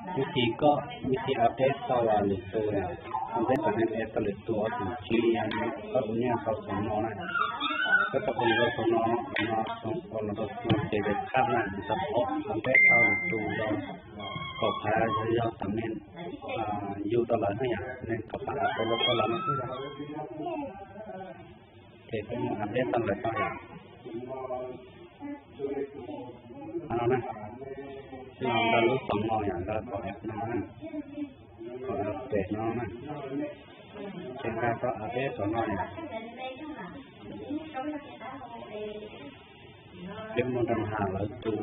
Ib txhia koj, ib txhia update tau lwm tus, update tau lwm tus ob tug tsib, koj ua nyaj tau xov no na, koj tau ua nyaj tau xov no, no xov no tau xov no ces tus khab na, tus xov no update tau lwm tus yog kaum phav, yog yog tam nej yug tau lawm na yom, nej kaum phav tau lawm tau lawm no xwb yom. Ces peb mus update tau lawm tau yom. Qhov no na, no nkawd lub xov no yom, nkawd kom no na, kom pem no na, ces nkawd tau update xov no yom. Peb mus nrog nws lawv tus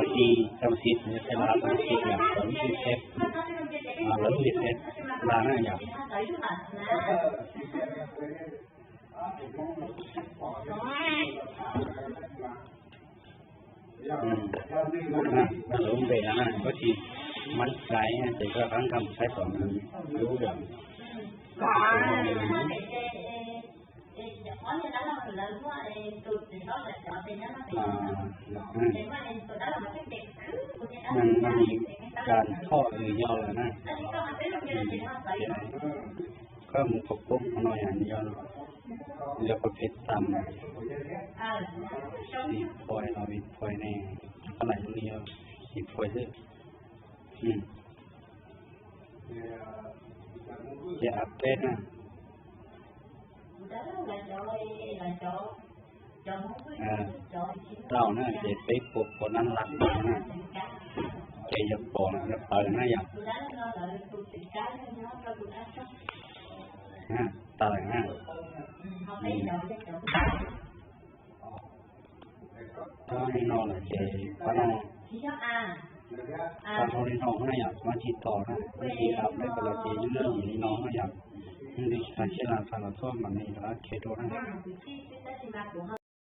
ID trong xim, nws thiaj li trong xim yom, lawv lub vij theb, lawv lub vij theb la na yom. Lawv lub npe no na, koj tsis mab cai ces koj rov qab nkag mus saib tom nws lub yom. Neeg no li kas thoj nws yog lawm na. Koj mus pom poob qhov no yog, yog pom phem tas, vim phoj los vim phoj ne, koj lam li yog vim phoj xwb. Ces update na, tau na ces peb pua pua nab lab no na, ces yog pom yog pawv na yom. Tau lawm na. Tau li no lawm ces pab no, tau li no na yom, pab tsis tos na, pab tsis tos peb kom los ces yeej yim li no na yom. Yeej li tsis tas siab los txog los txog mam li los khe dua na.